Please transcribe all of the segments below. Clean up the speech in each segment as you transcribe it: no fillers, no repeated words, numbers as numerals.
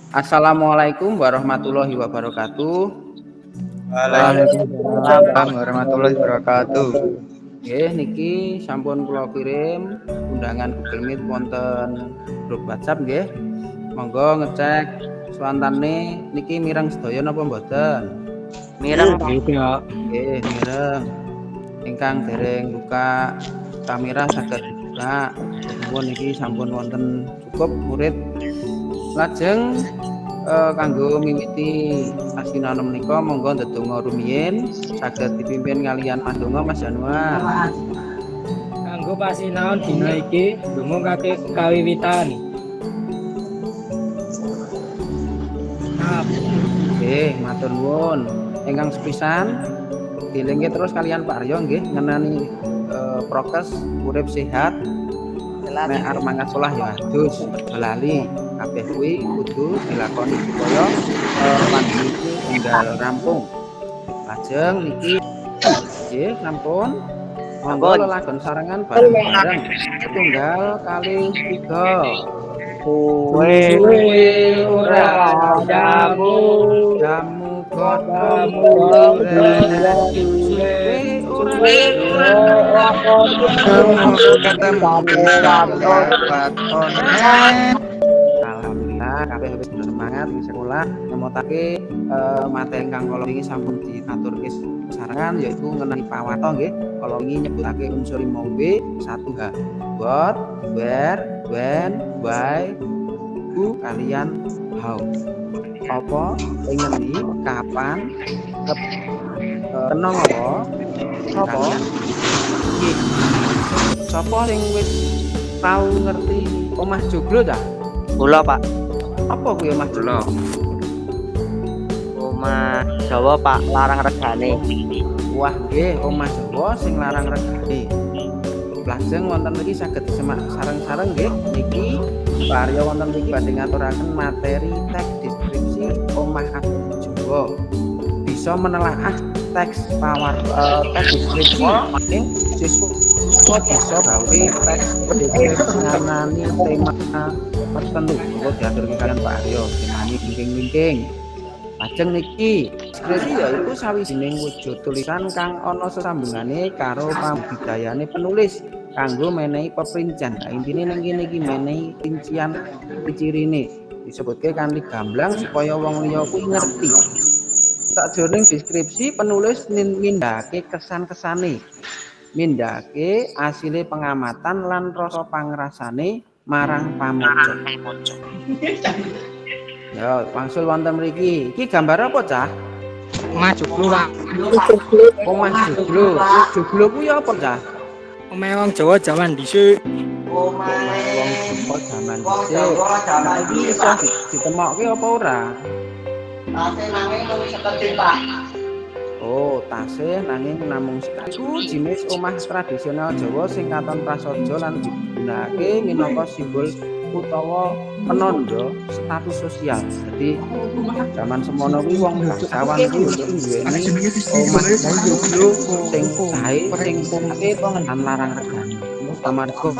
Assalamualaikum warahmatullahi wabarakatuh. Waalaikumsalam warahmatullahi wabarakatuh. Nggih, niki sampun kula kirim undangan Google Meet wonten grup WhatsApp nggih. Monggo ngecek swantane niki mireng sedaya napa mboten? Mireng, Pak. Gitu ya. Nggih, mireng. Ingkang dereng buka kamera saged dibuka. Nuwun, niki sampun wonten cukup murid. Lajeng kanggo miwiti pasinaon menika monggo ndedonga rumiyin, saged dipimpin kaliyan Mas Donga, Mas Januar. Kanggo pasinaon dina iki, ndonga kake kawiwitan. Maaf. Nggih, matur nuwun. Ingkang sepisan dielingke terus kaliyan Pak Aryo nggih ngenani prokes urip sehat, nek arep mangkat sekolah ya adus, aja lali. Kabeh kuwi kudu dilakoni supaya pandemi iki enggal rampung. Lajeng niki nggih sampun. Monggo Sampun. Lelagon sarengan bareng-bareng. Setunggal kalih tiga. Suwe Suwe ora jamu, jamu godhong jamu duren, suwe ora Ketemu lewat. Alhamdulillah, kabeh wis semangat di sekolah ngemotake materi ingkang kala wingi sampun diaturke sarengan, yaiku ngenani pawarta nggih. Kala wingi nyebutake unsur 5W 1H. What, where, when, why, who kaliyan how. Apa, ing ngendi, kapan, kena ngapa, sapa, piye. Sapa sing wis tau ngerti omah joglo ta? Kula, Pak. Apa kuwi omah joglo? Omah Jawa, Pak, larang regane. Wah, nggih, omah Jawa sing larang regane. Lajeng wonten mriki saged disemak sareng-sareng nggih. Niki Pak Aryo wonten mriki badhe ngaturaken materi teks deskripsi omah adat Jawa. Bisa menelaah teks pawar teks deskripsi ing siswa bisa gawe teks deskripsi ngenani tema tertentu. Monggo diaturke kaliyan Pak Aryo, temane wingking-wingking. Lajeng niki, deskripsi yaiku sawijining wujud tulisan kang ana sesambungane karo pambudidayane penulis kanggo menehi peprincian. Nah, intine ning kene iki menehi rincian ciri-cirine disebutke kanthi gamblang supaya wong liya kuwi ngerti. Sakjroning deskripsi penulis nindakake kesan-kesane, nindakake asile pengamatan lan rasa pangrasane marang pamaca. Ya, wangsul wonten mriki. Iki gambar apa, Cah? Omah joglo, Pak. Omah joglo. Joglo kuwi apa, Cah? Omahe wong Jawa jaman dhisik. Omahe wong Jawa jaman dhisik. Nah, iki iso ditemokke apa ora? Tasih, nanging mung sekedhik, Pak. Oh, tasih nanging namung sekedhik. Iku jinis omah tradisional Jawa sing katon prasaja lan digunakake minangka simbol utawa penanda status sosial. Jadi zaman semono kuwi wong bangsawan kuwi mesti duweni omah joglo sing sae, sing pungke lan larang regane. Amarga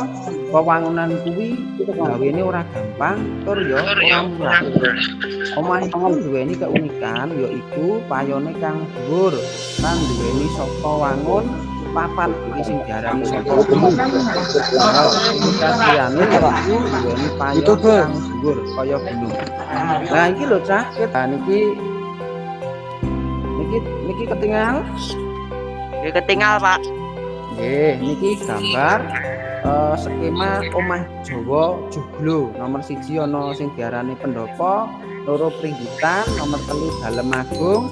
wewangunan kuwi gawene ora gampang tur ya ora murah. Omah iku duweni keunikan, yaiku payone kang dhuwur lan duweni saka wangun papat, iki sing diarani saka gunung. Ya, liyane yaiku duweni payon kang dhuwur kaya gunung. Lah, iki lho, Cah, nah, niki niki niki ketingal? Nggih, ketingal, Pak. Nggih, niki gambar skema omah Jawa Joglo. Nomor 1 ana sing diarani pendopo, loro pringgitan, nomor 3 dalem agung.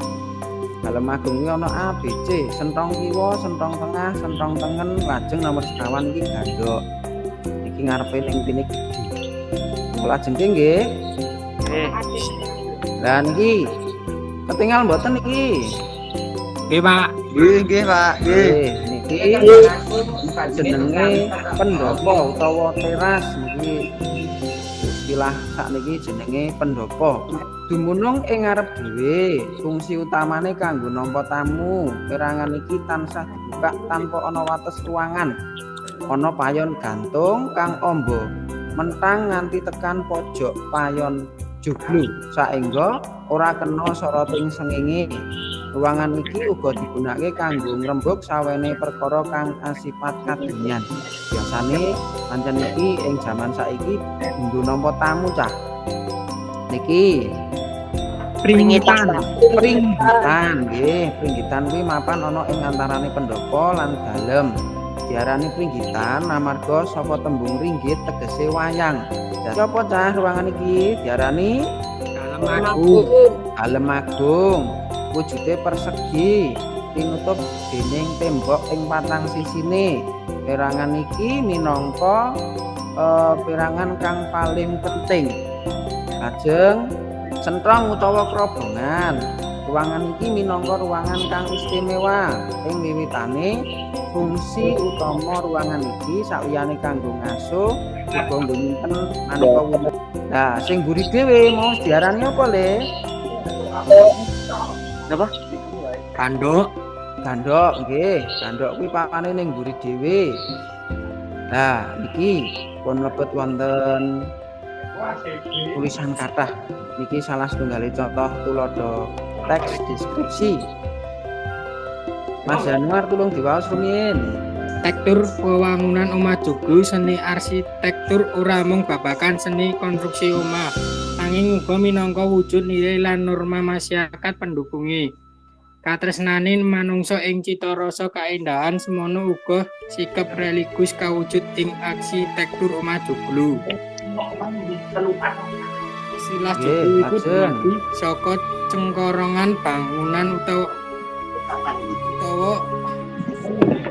Dalem agung kuwi ana A, B, C, sentong kiwa, sentong tengah, sentong tengen, lajeng nomor sekawan iki gandok. Iki ngarepe ning kene gedhe. Lajeng nggih. Nggih. Lah, niki ketingal mboten niki? Nggih, Pak. Nggih, nggih, Pak. Nggih. Nggih, niki jenenge pendopo utawa teras, niki istilah sakniki jenenge pendopo. Dumunung ing ngarep dhewe, fungsi utamane kanggo nampa tamu. Perangan iki tansah dibuka tanpa ana wates ruangan. Ana payon gantung kang amba, mentang nganti tekan pojok payon. Joglo saengga ora kena soroting srengenge. Ruangan iki uga digunakake kanggo ngrembug sawene perkara kang asipat kadunyan. Biasane pancen iki ing jaman saiki nggo nampa tamu, cah. Niki Pringgitan. Pringgitan nggih, pringgitan kuwi mapan ana ing antarane pendopo lan dalem. Diarani pringgitan amarga saka tembung ringgit tegese wayang. Dadi apa, cah, ruangan iki? Diarani Dalem Agung. Dalem Agung. Wujude persegi, tinutup dening tembok ing patang sisine. Perangan iki minangka perangan kang paling penting. Lajeng sentrong utawa krobongan. Ruangan iki minangka ruangan kang istimewa. Ing wiwitane, fungsi utama ruangan iki sakliyane kanggo ngaso uga nggo nyimpen maneka wujud. Nah, sing mburi dhewe mau diarani apa, Le? Napa? Gandok. Gandok nggih, gandok kuwi pakane ning mburi dhewe. Nah, iki pun mlebet wonten tulisan kathah. Niki salah setunggal contoh tuladha teks deskripsi. Mas Januar, tulung diwaos rumiyin. Tektur wewangunan omah joglo. Seni arsitektur ora mung babagan seni konstruksi omah, nanging uga minangka wujud nilai lan norma masyarakat pendukunge. Katresnane manungsa ing cita rasa kaendahan, semono uga sikap religius kawujud ing arsitektur omah joglo. Istilah joglo iku dumadi saka cengkorongan bangunan utawa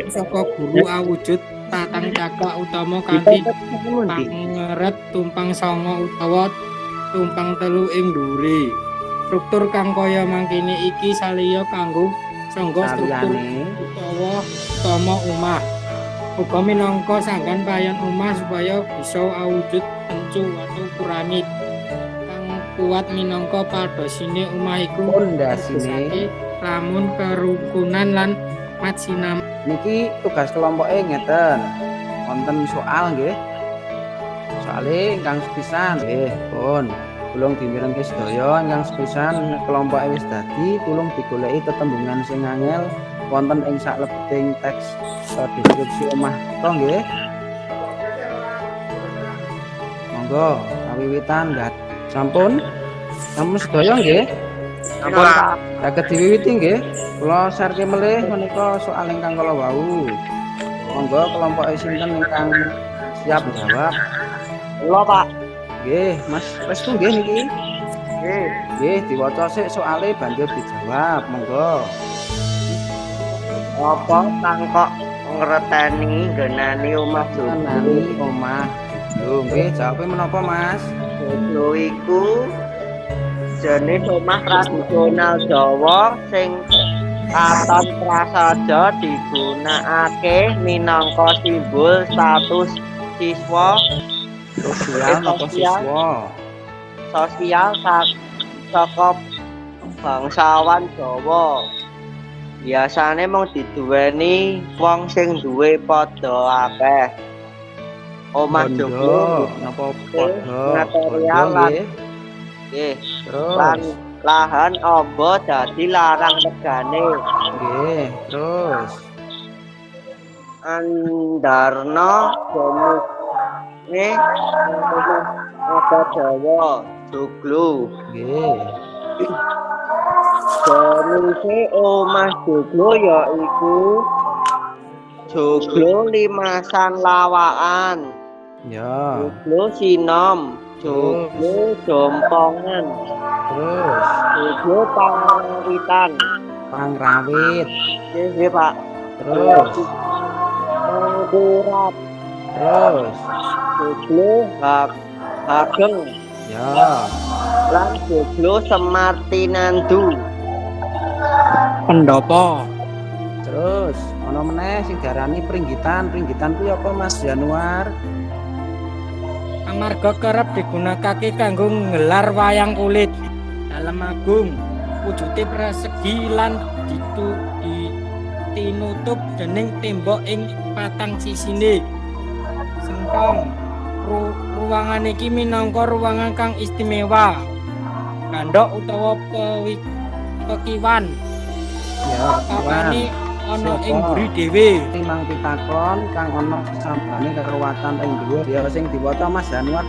saka guru awujud patang cakak utama kanthi pangeret tumpang sanga utawa tumpang telu ing dhuwure. Struktur kang kaya mangkene iki saliya kanggo sangga struktur utawa utama omah, uga minangka sanggan payon omah supaya bisa awujud tencu atau piramid kang kuat minangka pondasine omah iku Pondasine. Lamun kerukunan lan matsinam. Niki tugas kelompoke ngeten. Wonten soal nggih. Soale ingkang sepisan nggih, pun. Tulung dimirengke sedaya, ingkang sepisan kelompoke wis dadi, tulung digoleki tetembungan sing angel wonten ing saklebeting teks deskripsi omah kita nggih. Monggo kawiwitan nggak sampun? Sampun sedaya nggih? Sampun, Pak. Saged diwiwiti nggih. Kula shareke melih menika soal ingkang kala wau. Monggo, kelompok sinten ingkang siap jawab? Kula, Pak. Nggih, Mas Restu nggih niki. Nggih. Nggih, diwaca sik soale banjur dijawab. Monggo. Apa kang kok ngreteni nggenani omah joglo? Ngenani omah. Lho nggih, jawabe menapa, Mas? Joglo iku jenis omah tradisional Jawa sing katon prasaja digunakake minangka simbol status siswa Sosial napa Sosial. Siswa? Sosial saka bangsawan Jawa. Biasane mung diduweni wong sing duwe padha akeh. Omah Bondo joglo napa padha? Material Bondo lan nggih. nggih lan Terus. Lahan amba dadi larang regane. Nggih, terus. Andarna jenenge omah adat Jawa joglo. Nggih. Jenise omah joglo ya iku joglo limasan lawakan, joglo sinom, joglo jompongan, Terus. Joglo pangrawitan. Pangrawit. Nggih, nggih, Pak. Terus. Mangkurat, Terus. Joglo hageng lan joglo Semar Tinandu. Pendopo. Terus ana meneh sing diarani pringgitan. Pringgitan kuwi apa, Mas Januar? Amarga kerep digunakake kanggo nggelar wayang kulit. Dalem Agung wujude persegi lan ditinutup dening tembok ing patang sisine. Sentong, ruangan iki minangka ruangan kang istimewa. Gandhok utawa pekiwan. Ya, Papane ana Sapa? Ing mburi dhewe. Timang pitakon kang ana sambane karo watan ing dhuwur ya sing diwaca Mas Januar.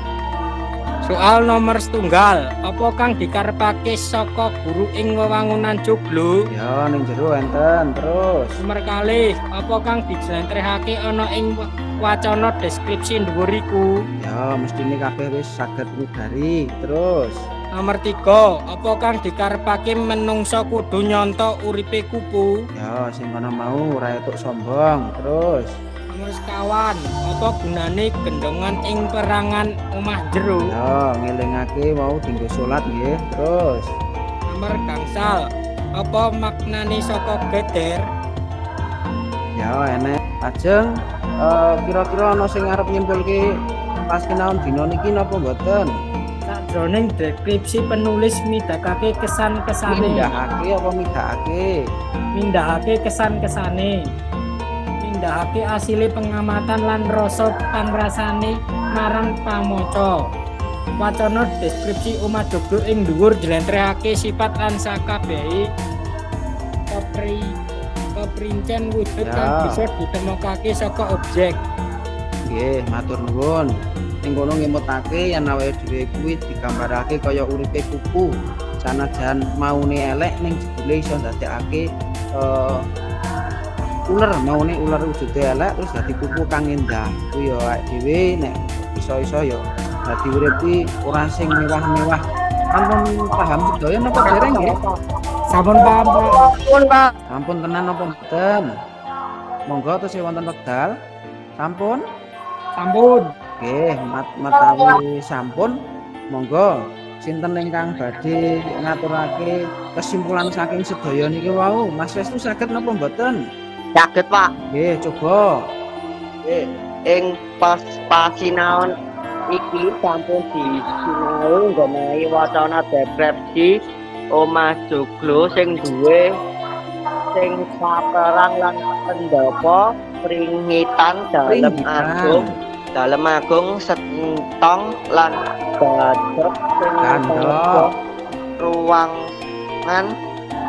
Soal nomor setunggal, apa kang dikarepake saka guru ing wewangunan joglo? Ya, ning jero enten terus. Nomor kalih, apa kang dijlentrehake ana ing wacana deskripsi dhuwur iku? Ya, mestine kabeh wis saged ngudari. Terus. Nomor 3, apa kang dikarepake menungsa kudu nyonto uripe kupu? Ya, sing kono mau ora etuk sombong. Terus. Nomor sekawan, apa gunane gendongan ing perangan omah jero? Ya, ngelingake mau dinggo salat nggih. Terus. Nomor gangsal, apa maknane saka geder? Ya, enek. Lajeng kira-kira ana sing arep nyimpulke pasinaon dina niki napa mboten? Sajroning deskripsi penulis midakake kesan-kesane. Mindhahake apa midhakake? Mindhahake kesan-kesane. Mindhahake asile pengamatan lan rasa pangrasane marang pamaca. Wacana deskripsi omah joglo ing dhuwur njlentrehake sifat lan sakabehe keprincen wujud kang bisa ditemokake saka objek. Nggih, matur nuwun. Ning kono ngemutake yen awake dhewe kuwi digambarake kaya uripe kupu. Sanajan maune elek, ning jebule iso ndadekake uler, maune uler wujude elek terus dadi kupu kang endah. Kuwi ya awake dhewe nek iso-iso ya dadi urip kuwi ora sing mewah-mewah. Sampun paham sedaya napa dereng nggih? Sampun paham, Pak. Pun, Pak. Sampun tenan napa mboten? Monggo tesih wonten wekdal. Sampun? Sampun. Nggih, matawi sampun, monggo sinten ingkang badhe ngaturake kesimpulan saking sedaya niki wau? Mas Restu saged napa mboten? Saged, Pak. Nggih, coba. Nggih. Ing pas pasinaon iki sampun disinau nggenai wacana deskripsi omah joglo sing duwe sing saperang lan pendapa pringitan dalem Pringgitan. Agung, dalem agung sentong lan gadhok sing Gandhok. Ruangan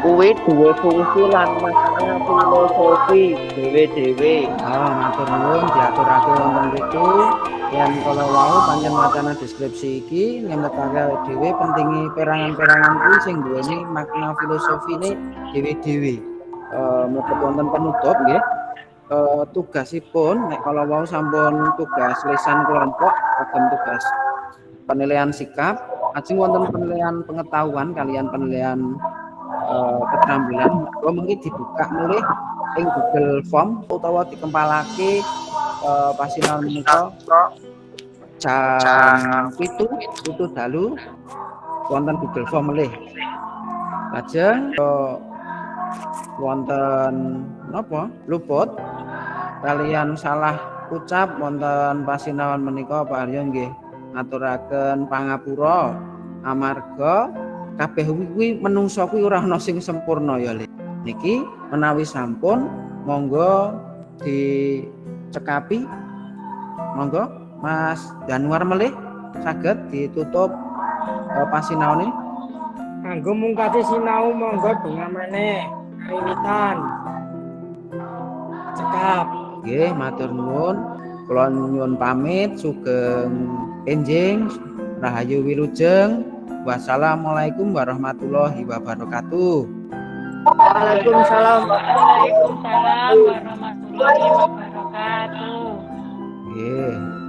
kuwi duwe fungsi lan makna filosofi dhewe-dhewe. Ah, matur nuwun diaturake wonten mriku. Yen kala wau pancen wacana deskripsi iki ngemutake awake dhewe pentinge perangan-perangan kuwi sing duweni makna filosofine dhewe-dhewe. Mlebet wonten penutup nggih. Tugasipun nek kala wau sampun tugas lisan kelompok kagem tugas penilaian sikap, ajeng wonten penilaian pengetahuan kalian penilaian keterampilan. Monggo mungkin dibuka mulih ing Google Form utawa dikempalake pasinaon menika jam 7 dalu wonten Google Form melih. Lajeng wonten napa luput kalian salah ucap wonten pasinaon menika, Pak Aryo nggih ngaturaken pangapura, amarga kabeh kuwi menungso kuwi ora ana sing sempurna ya, Le. Niki menawi sampun, monggo dicekapi. Monggo Mas Januar melih saged ditutup pasinaone. Kanggo mungkasi sinau, monggo donga maneh. Kawiwitan. Cekap. Nggih, matur nuwun. Kula nyuwun pamit, sugeng enjing, rahayu wilujeng. Wassalamualaikum warahmatullahi wabarakatuh. Waalaikumsalam. Waalaikumsalam warahmatullahi wabarakatuh. Nggih.